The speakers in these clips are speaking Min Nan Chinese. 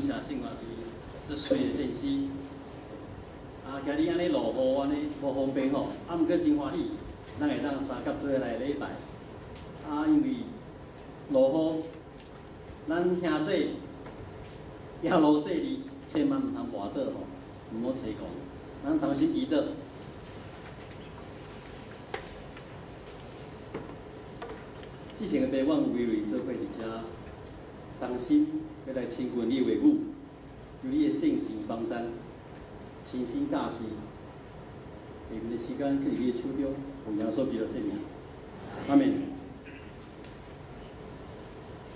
謝聖話對這水的獻詩。啊，今日按呢落雨按呢無方便吼，啊，毋過真歡喜，咱會當相佮做伙來禮拜。啊，因為落雨，咱兄弟耶路細膩，千萬毋通跋倒吼，毋好揣講。咱同心祈禱。至聖的父，阮圍內做伙佇遮，同心欲來親近你的話語，求你的聖神幫贊，親身教示。下面的時間交佇你的手中，奉耶穌基督聖名，阿們。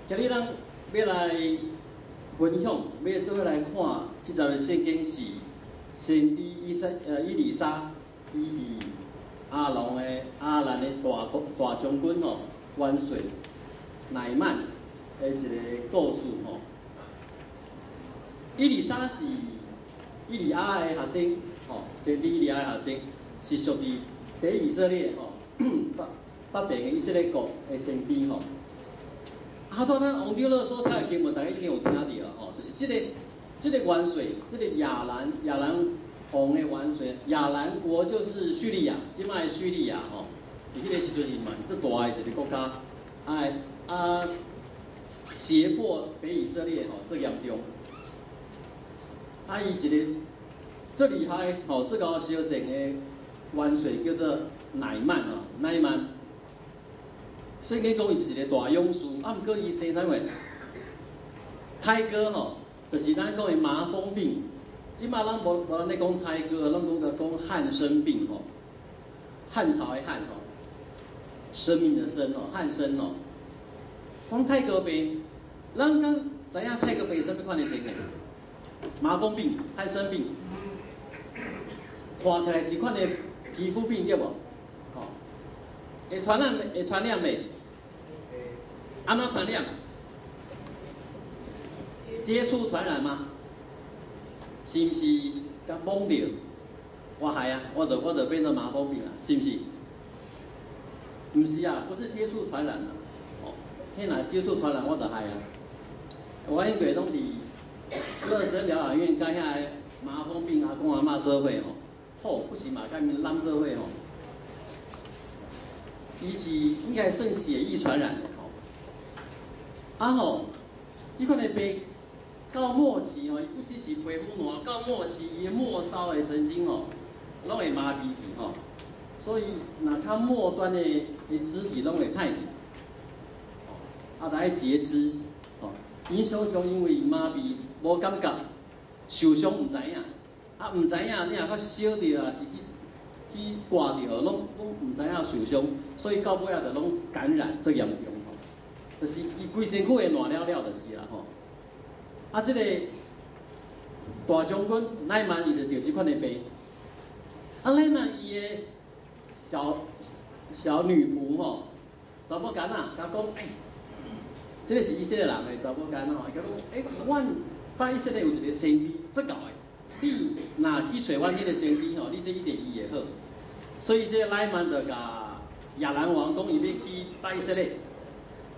今日咱欲來分享，欲做伙來看這節的聖經是先知以賽以利沙，伊佇亞蘭的亞蘭的大國大將軍吼，元帥乃縵的一個故事吼。以利沙是以利亞的學生吼，先知以利亞的學生，是屬於北以色列吼，北北邊的以色列國的先知吼。啊，拄咱王長老所讀的經文，大家已經有聽著吼，就是這個元帥，這個亞蘭王的元帥，亞蘭國就是敘利亞，這擺的敘利亞吼。佇彼個時陣是嘛是足大的一個國家，啊啊脅迫北以色列吼，足嚴重。啊，伊一個足厲害吼，足𠢕相戰的元帥叫做乃縵吼，乃縵。聖經講伊是一個大勇士，啊，毋過伊生啥物？胎哥吼，就是咱講的麻風病。這擺咱無無人咧講胎哥，攏講個講漢生病吼，漢朝的漢吼。生命的生哦，漢生哦。講泰國病，咱敢知影泰國病是啥物款的情形？麻風病、漢生病，看起來一款的皮膚病對無？吼，會傳染會傳染袂？按怎傳染？接觸傳染嗎？是毋是共摸著？我害啊，我就變做麻風病啊，是毋是？毋是啊，不是接觸傳染啊，哦，彼若接觸傳染我就害啊。我彼過攏佇樂生療養院，佮遐个麻風病阿公阿嬤做伙吼，好，不是嘛，佮𪜶攬做伙吼。伊是應該算血液傳染的吼。啊吼，這款的病到末期吼，伊不只是皮膚爛，到末期伊的末梢的神經吼，攏會麻痹去吼。所以，若較末端的肢體攏會歹去，啊，就愛截肢，吼。𪜶常常因為麻痹無感覺，受傷毋知影，啊，毋知影，你若較燒著啊，是去割著，攏毋知影受傷，所以到尾仔就攏感染足嚴重吼。就是伊規身軀會爛了了就是啦吼。啊，這個大將軍乃縵伊就著這款的病，啊，乃縵伊的小小女僕吼，查某囡仔，共講，欸，這個是以色列人的查某囡仔吼，伊共講，欸，阮北以色列有一個先知，足𠢕的，你若去揣阮彼個先知吼，你這一定醫會好。所以這個乃縵就共亞蘭王講，伊欲去北以色列，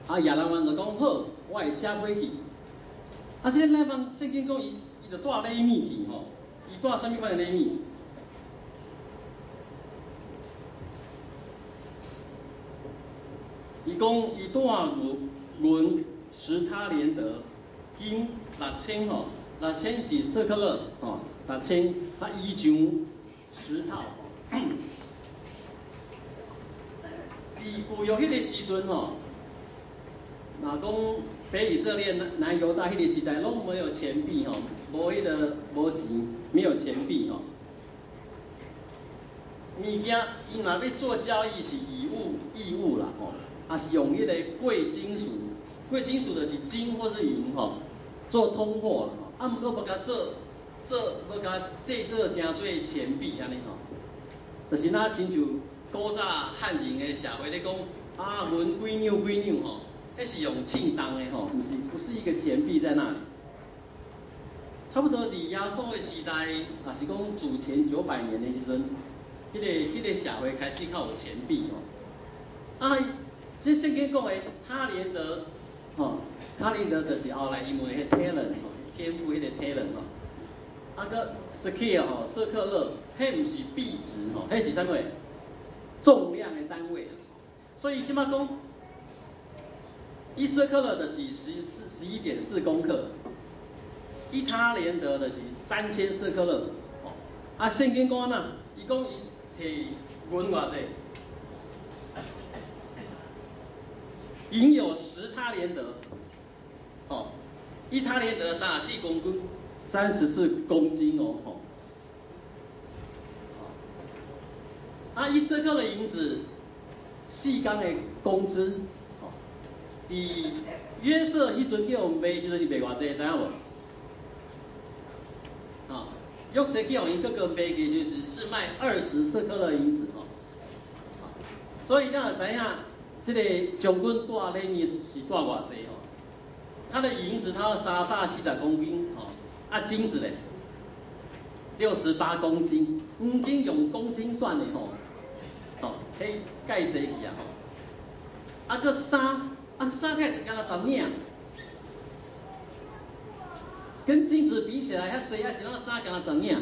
啊，亞蘭王就講好，我會寫批去。啊，這個乃縵聖經講伊就帶禮物去吼，伊帶啥物款的禮物？伊講伊帶銀10他連得，金六千吼，六千是舍客勒吼，六千啊衣裳10套。佇舊約彼個時陣吼，若講北以色列南猶大彼個時代，攏沒有錢幣吼，無彼個無錢，沒有錢幣吼。物件伊若欲做交易是以物易物啦吼。啊，是用彼個貴金屬，貴金屬就是金或是銀吼，做通貨啦吼。啊，毋過無共做做，無共製作成做錢幣按呢吼。就是若親像古早漢人的社會咧講，啊，銀幾兩幾兩吼，彼是用稱重的吼，毋是一個錢幣在那裡。差不多佇耶穌的時代，也是講主前900年的時陣，彼個社會開始較有錢幣吼。啊，這聖經講的他連得，吼，他連得就是後來英文的 talent 吼，天賦彼個 talent 吼。啊閣 shekel 吼，舍客勒，彼毋是幣值吼，彼是啥物？重量的單位。所以這馬講，一舍客勒就是14、11.4公克，一他連得就是3000舍客勒。哦，啊，聖經講按怎？伊講伊提銀偌濟？銀有10他連得，哦，一他連得34公斤，34公斤哦，吼。啊，一舍客勒銀子，4工的工資，哦，佇約瑟彼陣叫賣，這陣是賣偌濟，知影無？啊，約瑟叫𪜶哥哥賣去，就是賣20舍客勒銀子，哦。所以咱就知影，這个將軍帶禮物是帶偌濟吼？他的銀子，他要340公斤，吼，啊金子咧，68公斤，黃金用公斤算的吼，吼，彼蓋濟去啊吼。啊，閣衫，啊衫起來一敢若10領，跟金子比起來遐濟，啊是咱衫敢若10領。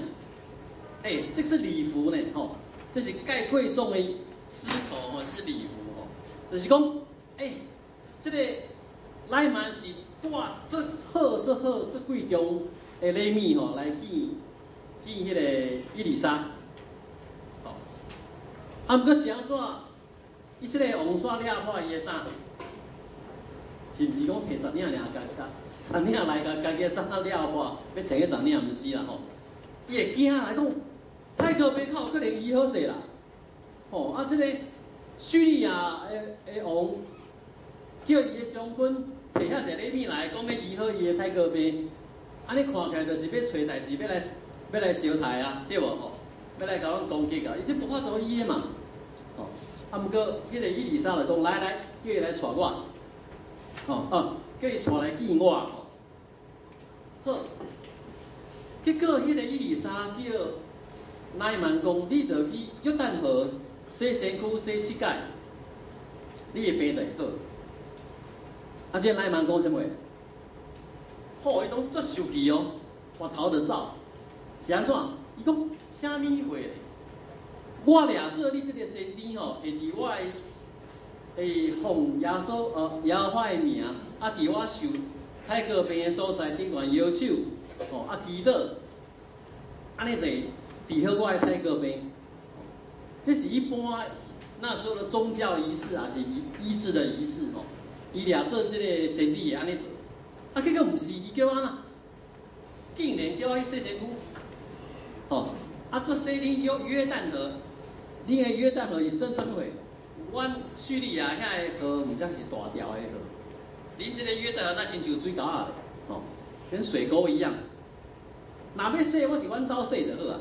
欸，這是禮服呢，吼，這是蓋貴重的絲綢吼，這是禮服吼，就是講，欸，這个乃縵是帶這好、這好、這貴重的禮物吼，來見見彼个以利沙，吼。啊，毋過是按怎？伊這个王煞掠破伊的衫，是毋是講提十領爾，共共十領來共家己的衫掠破，欲穿彼十領毋是啦吼？伊會驚來講，太哥伯較有可能醫好勢啦，吼啊！這个敘利亞的王叫伊的將軍提遐濟禮物來，講欲醫好伊的太哥伯，按呢看起來就是欲揣代誌，欲來相刣啊，對無吼？欲來共阮攻擊啊！伊這無法度醫的嘛，吼！啊，毋過彼个以利沙就講，來來，叫伊來帶我，吼啊，叫伊帶來見我，吼。好，結果彼个以利沙叫乃縵講，你著去約旦河洗身軀洗七擺，你的病就會好。啊，這个乃縵講啥物？吼，伊講足生氣哦，我頭就走，是按怎？伊講啥物話？我掠做你這个先知吼，會佇我的會奉耶穌耶和華的名，啊，佇我受太哥病的所在頂懸搖手，吼，啊祈禱，按呢就會治好我的太哥病。這是一般那時候的宗教儀式，也是醫治的儀式吼。伊掠做這个先知會按呢做，啊，結果毋是，伊叫按怎？竟然叫我去洗身軀，吼，啊，閣洗恁約旦河，恁的約旦河是算啥物貨？阮敘利亞遐个河，毋才是大條的河，恁這个約旦河若親像水溝仔咧，吼，跟水溝一樣。若欲洗，我佇阮兜洗就好啊。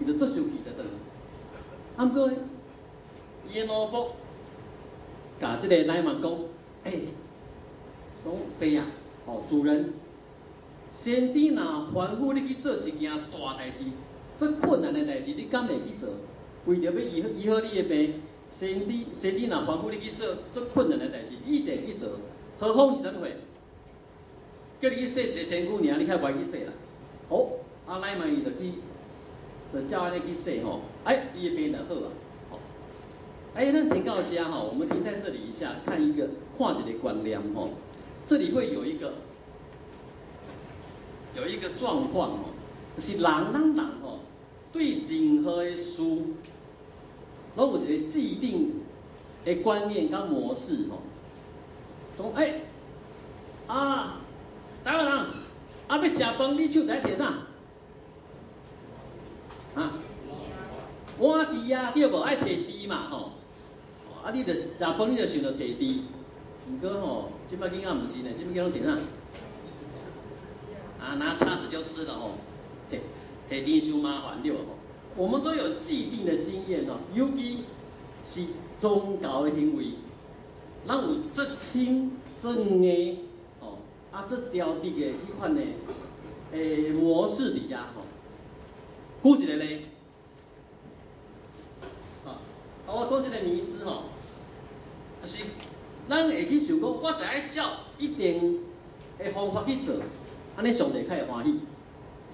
伊就足生氣就轉。啊，毋過伊的奴僕共這个乃縵講，欸，講爸啊，哦，主人，先知若吩咐你去做一件大代誌，足困難的代誌，你敢會去做？為著欲醫好你的病，先知若吩咐你去做足困難的代誌，你一定去做。何況是啥物貨？叫你去洗一个身軀爾，你較袂去洗啦。哦，啊，乃縵伊就去，就照按呢去洗吼，哎，伊的病就好啊。吼，哎，咱停到遮吼，我們停在這裡一下，看一個，看一个觀念吼。這裡會有一個狀況吼，就是人咱人吼，對任何的事，攏有一個既定的觀念佮模式吼。講欸，啊，台灣人，啊欲食飯，你手佇愛提啥？啊？碗匙啊，對無？愛提匙嘛吼。啊，你就是食飯，你就想著提匙。毋過吼，這擺囡仔毋是呢，這擺囡仔攏提啥？啊，拿叉子就吃了吼，提提匙傷麻煩對無？我們都有既定的經驗哦，尤其是宗教的行為，咱有足深、足硬吼，啊，足牢固的彼款的模式佇遐吼。舉一個例，啊，我講這個迷思吼，就是咱會去想講，我著愛照一定的方法去做。按呢上帝較會歡喜。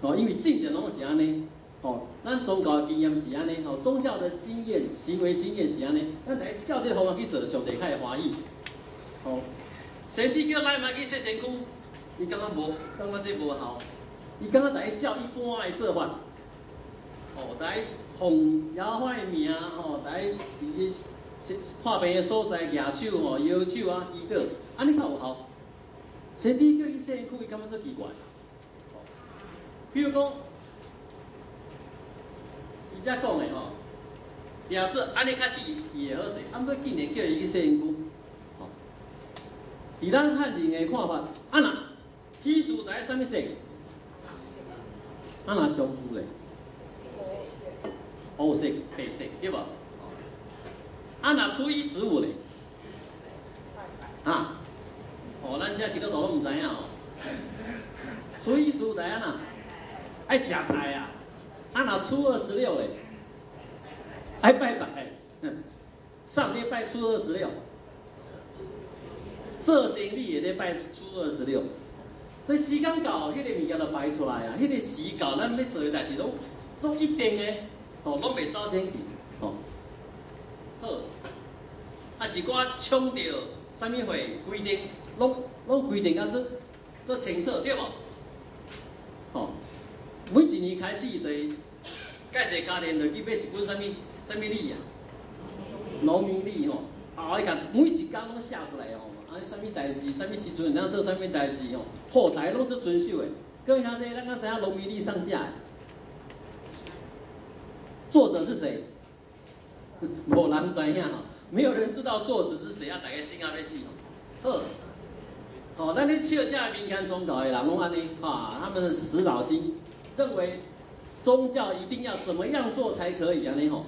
哦，因為進前攏是按呢，吼，咱宗教的經驗是按呢，吼，宗教的經驗、行為經驗是按呢，咱來照這個方法去做，上帝較會歡喜。吼，先知叫乃縵去洗身軀，伊感覺無，感覺這無效，伊感覺來照一般的做法，吼，來奉耶和華的名，吼，來佇破病的所在舉手吼，搖手啊，祈禱，按呢較有效。先知叫伊洗身軀，伊感覺足奇怪。比如講，伊遮講的吼，掠做按呢較治治會好勢，啊，毋過竟然叫伊去洗身軀，吼。佇咱漢人的看法，啊若喜事著愛啥物色？啊若喪事咧？烏色、白色，對無？啊若初一十五咧？啊？哦，咱這基督徒攏毋知影哦。初一十五著按怎？愛食菜啊！啊若初二十六咧？愛拜拜。上帝拜初二十六，做生意的咧拜初二十六。所以時間到，彼個物件就擺出來啊！彼個時到，咱欲做的代誌攏攏一定的，吼，攏袂走前去，吼。好，啊，一寡衝著啥物會規定，攏攏規定啊，做做清楚，對無？吼，每一年開始就會，蓋一個家庭就去買一本啥物啥物曆啊？農民曆吼，啊，伊共每一工攏寫出來吼，啊，啥物代誌，啥物時陣，會當做啥物代誌吼，後台攏足遵守的。各位兄弟，咱敢知影農民曆上寫的？作者是誰？無人知影吼，沒有人知道作者是誰啊！大家心啊欲死吼。好，好，咱咧笑這民間宗教的人攏按呢，哈，他們死腦筋，認為宗教一定要怎麼樣做才可以按呢吼。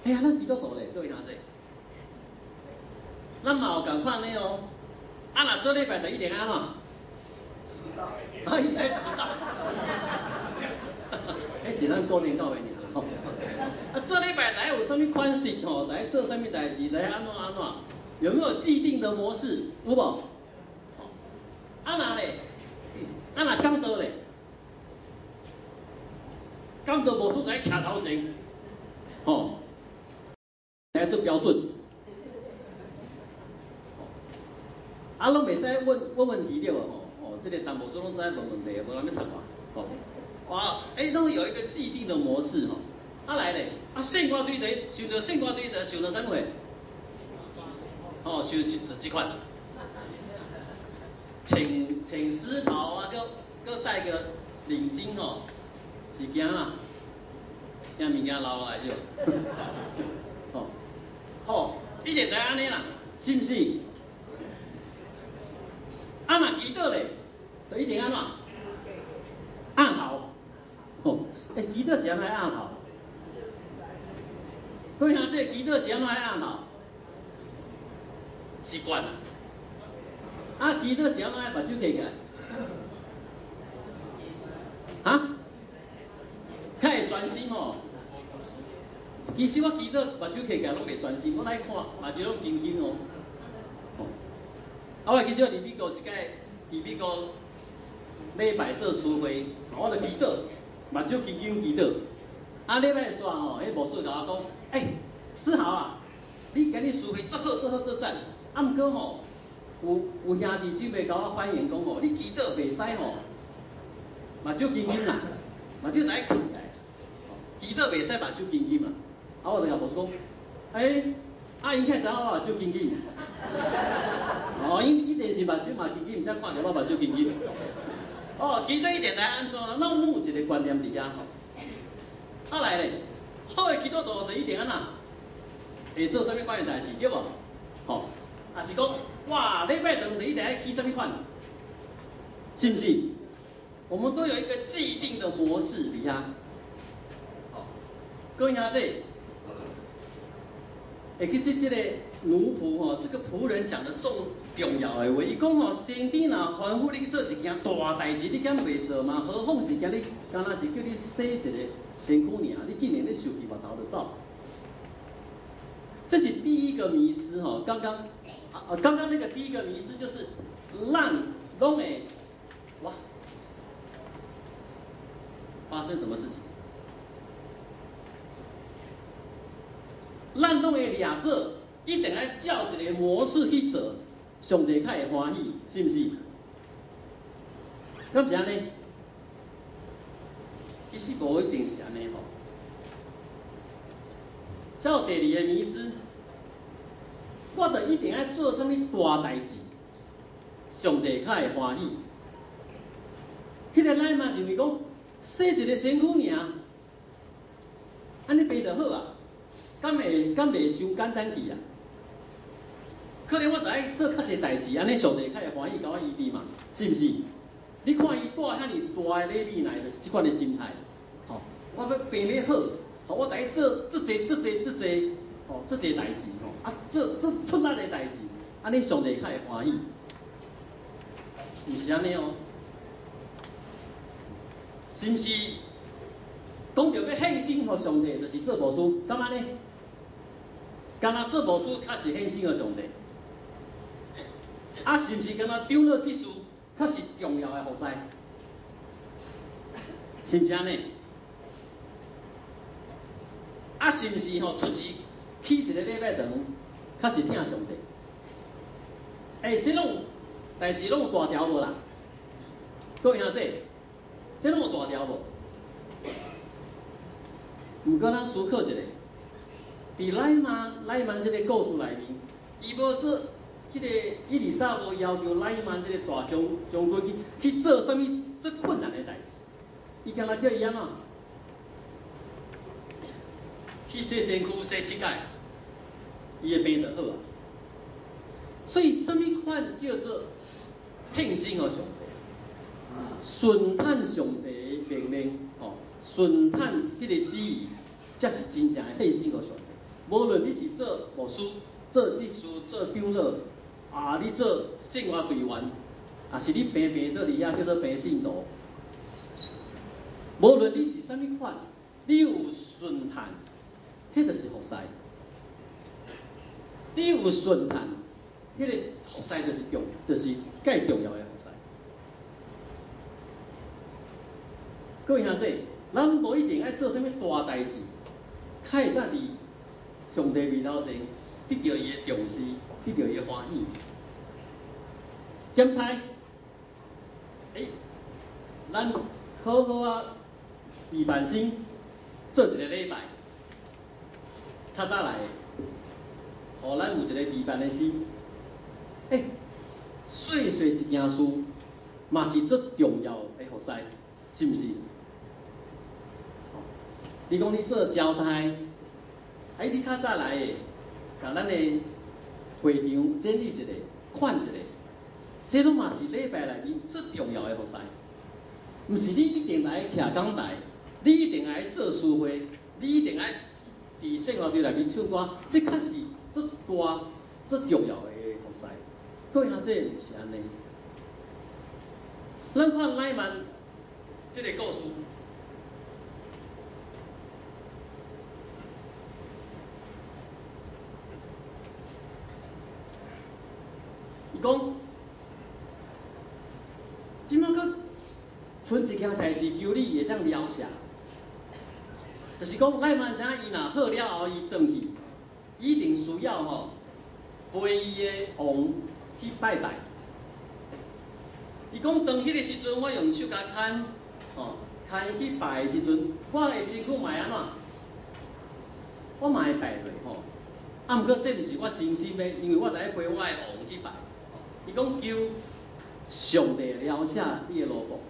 哎呀，咱基督徒咧，各位兄弟，咱嘛有仝款的哦。啊，若做禮拜就一定按怎？啊，一定愛遲到。彼是咱過年到的爾吼。啊，做禮拜來有啥物款式吼？來做啥物代誌？來按怎按怎？有沒有既定的模式？有無？啊若咧，啊若講道咧，講道牧師來徛頭前，吼，來做標準。啊，攏袂使問問問題對無？吼，哦，這個陳牧師攏知影問問題，無人欲插我。吼，哇，欸，攏有一個既定的模式吼。啊來咧，啊聖歌隊的，想著聖歌隊的，想著啥物貨？哦，想這就這款，穿穿絲袍啊，閣閣戴個領巾吼，是驚啊？驚物件流落來是？吼，好，一定著按呢啦，是毋是？啊若祈禱咧，就一定按怎？按頭。吼，欸，祈禱是按怎按頭？各位兄弟，祈禱是按怎按頭？習慣啦。啊，祈禱是按怎目睭閉起來？啊？較會專心吼。其實我祈禱目睭閉起來攏袂專心，我來看目睭攏金金哦。啊，我記得佇美國一擺，佇美國禮拜做司會，我就祈禱，目睭金金祈禱。啊，禮拜煞吼，彼牧師共我講，欸，思豪啊，你今日司會足好，足好，足讚。啊，毋過吼，有有兄弟姊妹共我反映講吼，你祈禱袂使吼，目睭金金啦，目睭來閉起來，祈禱袂使目睭金金啊。啊，我就共牧師講，欸，啊，𪜶較知影我目睭金金。哦，𪜶一定是目睭嘛金金，毋才看著我目睭金金。哦，祈禱一定來按怎啦？攏有一個觀念佇遐吼。啊來咧，好的基督徒就一定按怎？會做啥物款的代誌，對無？吼，啊是講，哇，禮拜堂就一定愛起啥物款？是毋是？我們都有一個既定的模式佇遐。吼，各位兄弟，會記這這個奴僕吼，這個僕人講的重重要的話，伊講吼，先知若吩咐你去做一件大代誌，你敢袂做嗎？何況是今日，敢若是叫你洗一个身軀爾，你竟然咧受氣目頭就走。這是第一個迷思吼，剛剛啊剛剛那個第一個迷思就是咱攏會哇，發生什麼事情？咱攏會掠做，一定愛照一個模式去做，上帝較會歡喜，是毋是？敢是按呢？其實無一定是按呢吼。才有第二个迷思，我就一定愛做啥物大代誌，上帝較會歡喜。彼個乃縵就是講，洗一个身軀爾，按呢病就好啊，敢會敢袂傷簡單去啊？可能我就愛做較濟代誌，按呢上帝較會歡喜，共我醫治嘛，是毋是？你看伊帶遐爾大的禮物來，就是這款的心態。吼，我欲病欲好，吼，我就愛做這濟、這濟、這濟，吼，這濟代誌，吼，啊，做做出力的代誌，按呢上帝較會歡喜，毋是按呢哦。是毋是講著欲獻身予上帝，就是做牧師，敢按呢？敢若做牧師較是獻身予上帝？啊，是毋是敢若長老執事較是重要的服侍？是毋是按呢？啊，是毋是吼出錢起一个禮拜堂，較是疼上帝？欸，這攏代誌攏有大條無啦？各位兄弟，這攏有大條無？毋過咱思考一下，佇乃縵乃縵這个故事內面，伊無做彼个以利沙無要求乃縵這个大將將軍去去做啥物足困難的代誌，伊敢若叫伊按怎？去洗身軀洗七擺，伊的病就好啊。所以，啥物款叫做獻身予上帝？順趁上帝的命令，吼，順趁彼个旨意，才是真正的獻身予上帝。無論你是做牧師、做執事、做長老，啊，你做聖樂隊員，抑是你平平倒佇遐叫做平信徒。無論你是啥物款，你有順趁，彼就是服侍。你有順趁，彼个服侍就是重，就是蓋重要的服侍。各位兄弟，咱無一定愛做啥物大代誌，較會當佇上帝面頭前得著伊的重視，得著伊的歡喜。檢查，欸，咱好好啊，預辦先做一个禮拜，較早來，予咱有一个預辦的心。欸，細細一件事，嘛是足重要的服侍，是毋是？你講你做招待，哎，你較早來的，共咱的會場整理一下，款一下，這攏嘛是禮拜內面最重要的服侍。毋是你一定來徛講台，你一定愛做司會，你一定愛佇聖樂隊內面唱歌，這較是足大、足重要的服侍。各位兄弟，毋是按呢。咱看乃縵這个故事。伊講，這擺閣賰一件代誌，求你會當饒赦。就是講，乃縵知影伊若好了後，伊轉去，伊一定需要吼陪伊的王去拜拜。伊講，當彼个時陣，我用手共牽，吼牽伊去拜的時陣，我的身軀嘛會按怎？我嘛會拜落吼。啊，毋過這毋是我真心的，因為我著愛陪我的王去拜。伊講求上帝饒赦你的奴僕，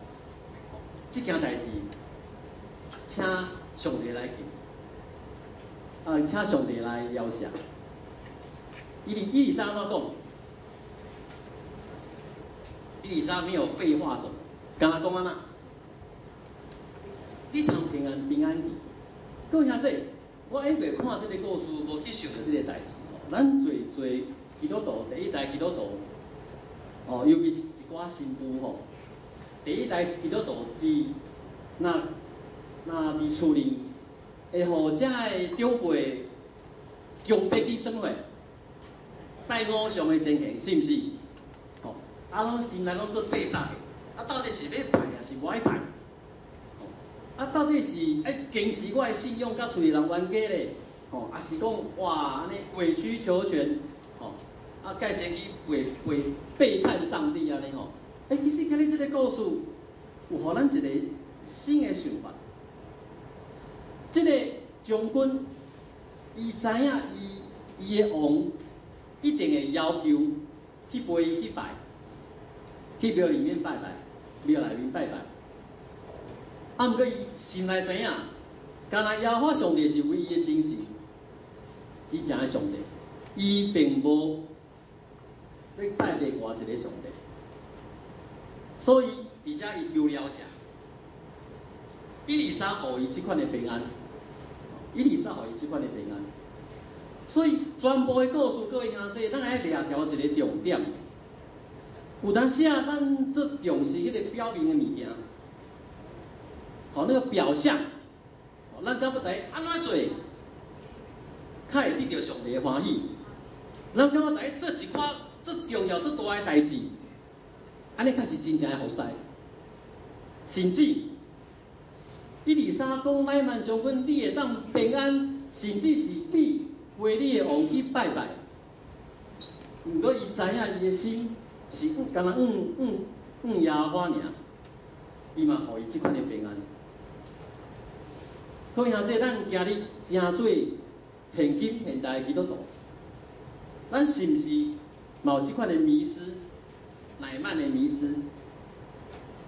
這件代誌，請上帝來救，啊，請上帝來饒赦。以利沙按怎講？以利沙沒有廢話什麼，敢若講按怎？你通平安平安去。各位兄弟，我還未看這个故事，無去想著這个代誌。咱濟濟基督徒，第一代基督徒。哦，尤其是一寡新婦吼，第一代基督徒佇若若佇厝裡，會予遮的長輩強迫去啥物貨？拜偶像的情形，是毋是？吼，啊，攏心內攏做八百的，啊，到底是欲拜抑是無愛拜？吼，啊，到底到底是愛堅持我的信仰，佮厝裡人冤家咧？吼，抑是講哇，按呢委曲求全，吼，啊，蓋先去背叛上帝按呢吼？欸，其實今日這個故事有予咱一個新的想法。這個將軍，伊知影伊的王一定會要求去陪伊去拜，去廟裡面拜拜，廟內面拜拜。啊，毋過伊心內知影，敢若耶和華上帝是唯一的真神，真正的上帝，伊並無欲拜另外一個上帝，所以佇遮伊求了啥？以利沙予伊這款的平安，以利沙予伊這款的平安。所以全部的故事，各位兄弟，咱愛掠牢一個重點。有當時啊，咱足重視彼個表面的物件，吼，那個表象，咱敢欲知按怎做，較會得著上帝的歡喜？咱敢欲知做一寡足重要、足大的代誌，按呢才是真正的服侍。甚至以利沙講乃縵將軍，你會當平安，甚至是你陪你的王去拜拜。毋過伊知影伊的心是敢若向耶和華爾，伊嘛予伊這款的平安。各位兄弟，咱今日成做現今現代的基督徒，咱是毋是嘛有這款的迷思？乃縵的迷思，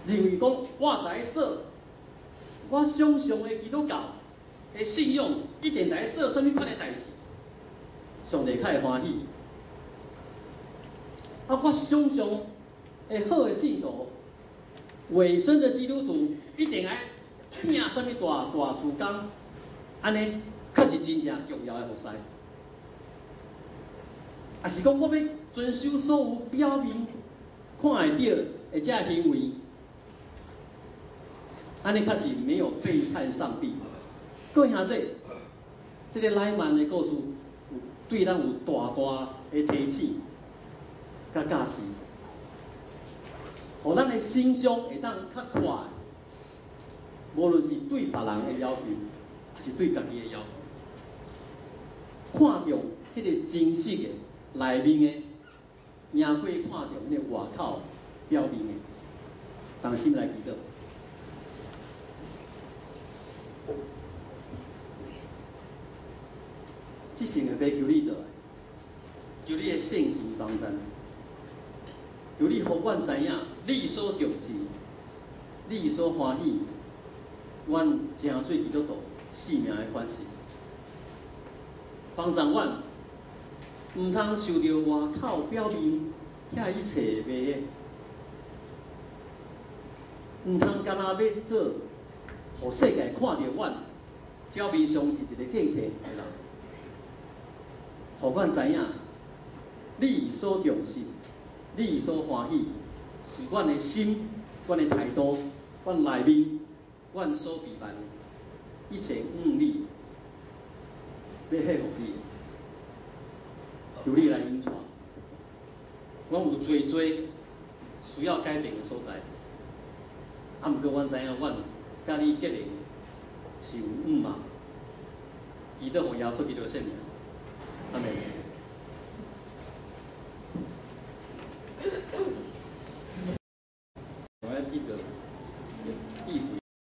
認為講我來做我想像的基督教的信仰，一定來做啥物款的代誌，上帝較會歡喜。啊，我想像的好的信徒，委身的基督徒，一定愛拼啥物大大事工，按呢確是真正重要的服侍。抑是講我欲遵守所有表面看會著的這行為，按呢確實沒有背叛上帝。各位兄弟，這個乃縵的故事有對咱有大大的提醒、佮教示，予咱的心胸會當較闊。無論是對別人的要求，抑是對家己的要求，看重彼個真實的內面的，贏過看重彼個外口表面的。同心來祈禱。至聖的父，求你倒來，求你的聖神幫贊，求你予阮知影，你所重視，你所歡喜，阮成做基督徒生命的款式，幫助阮，毋通受著外口表面遐去揣賣的，毋通干焦欲做，予世界看著阮表面上是一個敬虔的人，予阮知影，你所重視，你所歡喜，是阮的心、阮的態度、阮內面、阮所期盼的一切向你，欲獻予你，求你來引帶。阮有濟濟需要改變的所在，啊，毋過阮知影，阮佮你結連是有向望，祈禱奉耶穌基督的聖名，阿們。